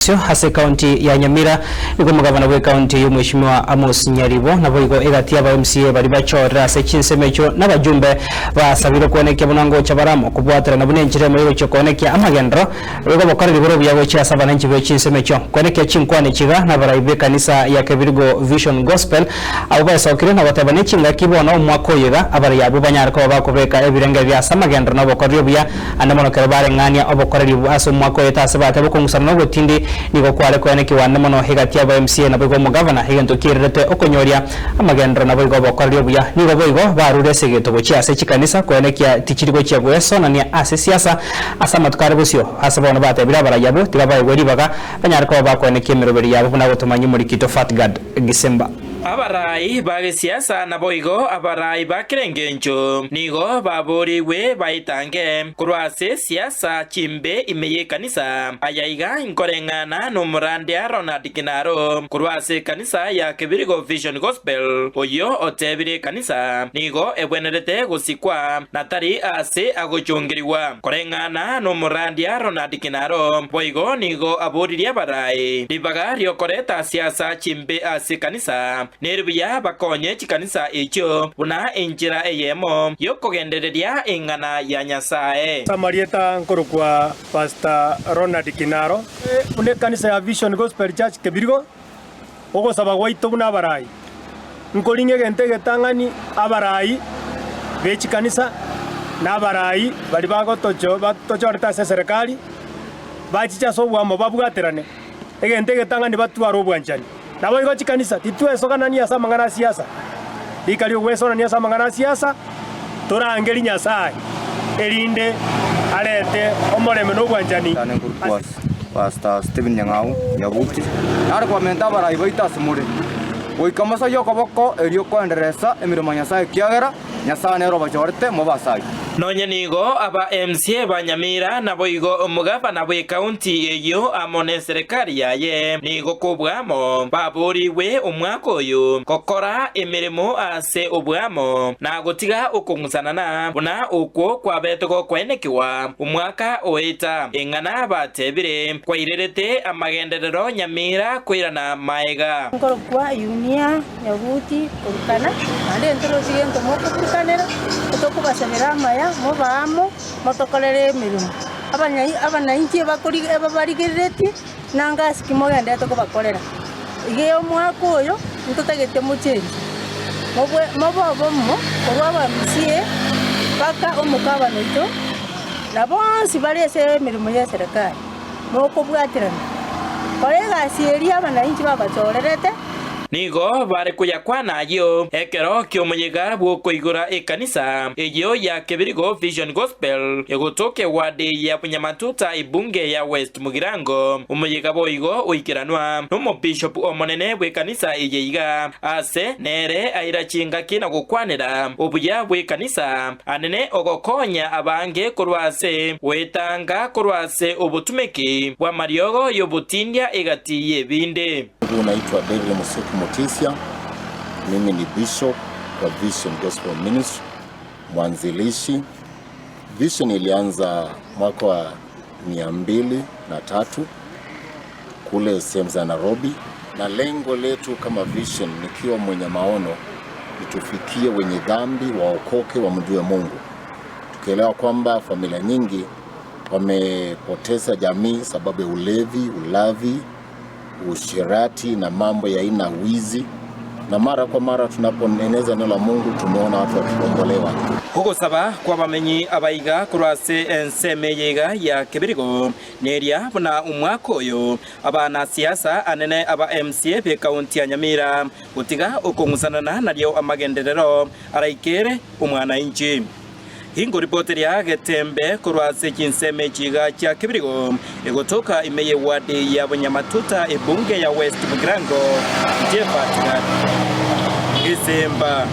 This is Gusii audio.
Bosio ase ekaunti ya Nyamira nigo omogabana bw'ekaunti eyio Mweshimiwa Amos Nyaribo naboigo egati y'aba MCA baria bachorire ase chinsemo echio nabajumbe basabire kwenekia buna ngocha bare amo kobwaterana buna enchera emo y'ogochia koenekia amagenderero naboigo obokoreri bore obuya gochia ase abananchi be chinsemo echio. Kwenekia chinkwana echi iga nabarai b'ekanisa ya Kebirigo Vision Gospel abwo baesokire na goteba nechingaki bono omwaka oyo iga abarai abwo banyare koba bakobeka ebirengererio ase amagenderero na obokoreri obuya Ande mono ekero bareng'ania obokoreri ase omwaka oyote ase bateba okong'usana na ogotindi, nigo kware koenekiwa ande mono egati y'aba MCA naboigo omogavana, egento kiererete okonyoria amagenderero naboigo obokoreri obuya. Nigo boigo barure ase egeto gochia ase chikanisa koenekia tichiri gochia goesonania ase siasa ase amatuko are bosio. Ase bono batebire abarai abwo tiga baegwe ribaga banyare koba bakoenekia emeroberi yabo buna gotomanyia omorikito Fatgard Gisimba. Abarai ba gesiasa naboigo abarai ba kera engencho nigo baboorigwe baetange korwa ase siasa chimbe ime y'ekanisa. Aya iga nkoreng'ana nomorandia Ronald Kinaro korwa ase ekanisa ya Kebirigo Vision Gospel oyio otebire ekanisa nigo ebwenerete gosikwa na tari ase agochongerigwa. Koreng'ana nomorandia Ronald Kinaro boigo nigo aboririe abarai ribaga riokoreta siasa chimbe ase ekanisa, nere buya bakonye chikanisa echio buna enchera eyemo y'okogendereria eng'ana ya Nyasae. Ase amarieta nkorokwa Pastor Ronald Kinaro. Buna ekanisa ya Vision Gospel Church Kebirigo, ogosaba gwaito buna abarai, nkoring'a egento egetang'ani abarai be chikanisa na abarai baria bagotocho batochorete ase eserekari, bachiche ase oboamo babwaterane. Egento egetang'ani batware obwanchani. Naboigo chikanisa titwesoganania ase amang'ana a siasa. Rika ri'ogwesonania ase amang'ana a siasa, torangerie Nyasae, erinde arete omorembe na obwanchani Tane nkorokwa ase. Pastor Stephen Nyang'au Nyabuti, nare kobamenta abarai baito ase more, goika mosoyie okoboko erio koenderesa emeremo ya Nyasae ekiagera Nyasae nere obachorete mobe ase ayio. Nonya nigo aba MCA ba Nyamira naboigo omogavana bw'ekaunti eyio amo neserekari yaye nigo kobwamo baborigwe omwaka oyo gokora emeremo ase obwamo na gotiga okong'usanana buna okwo kwabete gokoenekigwa omwaka oeta. Eng'ana batebire kwairerete amagenderero Nyamira koirana maega. Nkorokwa Yunia Nyabuti korukana, naende ntorochi gento mokoburukanera, tokobasabera amaya, mobe amo, motokorere emeremo. Abanyai abanainchi ebakori ebabarigereretie, nanga ase ki mogendererete kobakorera. Iga omwaka oyo, ntotagete mochenche, mobwe mobe obomo korwa abaMCA mpaka omokabana oito, na bonsi bare ase emeremo ya eserekari, mokobwaterana, kora egasi eria abanainchi babachorerete. Nigo bare koyakwana ayio ekero ki'omoyega bw'okoigora ekanisa eyio ya Kebirigo Vision Gospel egotoka eward ya Bunyamatuta ebunge ya West Mugirango. Omoyega boigo oikeranwa nomobishop omonene bw'ekanisa eye iga ase nere aira chingaki na gokwanera obuya bw'ekanisa anene ogokonya abange korwa ase goetanga korwa ase obotumeki bw'amariogo y'obotindia egati y'ebinde. Ndugu naitwa David Musuki Mutisia, mimi ni bishop wa Vision Gospel Ministry, mwanzilishi. Vision ilianza mwaka wa 203 kule sehemu za Nairobi, na lengo letu kama Vision, nikiwa mwenye maono, ni tufikie wenye dhambi waokoke, wamjue Mungu, tukielewa kwamba familia nyingi wamepoteza jamii sababu ya ulevi, ulavi usherati na mambo ya aina wizi, na mara kwa mara tunapoeneza neno la Mungu tumeona watu wakikombolewa. Ogosaba kw'abamenyi abaiga korwa ase ensemo eye iga ya Kebirigo neria buna omwaka oyo abanasiasa anene aba MCA b'ekaunti ya Nyamira gotiga okong'usanana nario amagenderero araikere omwanainchi. Inkoripoteria getembe korwa ase chinsemo echi iga chia Kibirigo, egotoka ime y'ewadi ya Bunyamatuta ebunge ya West Mugirango, Jephat Gisimba.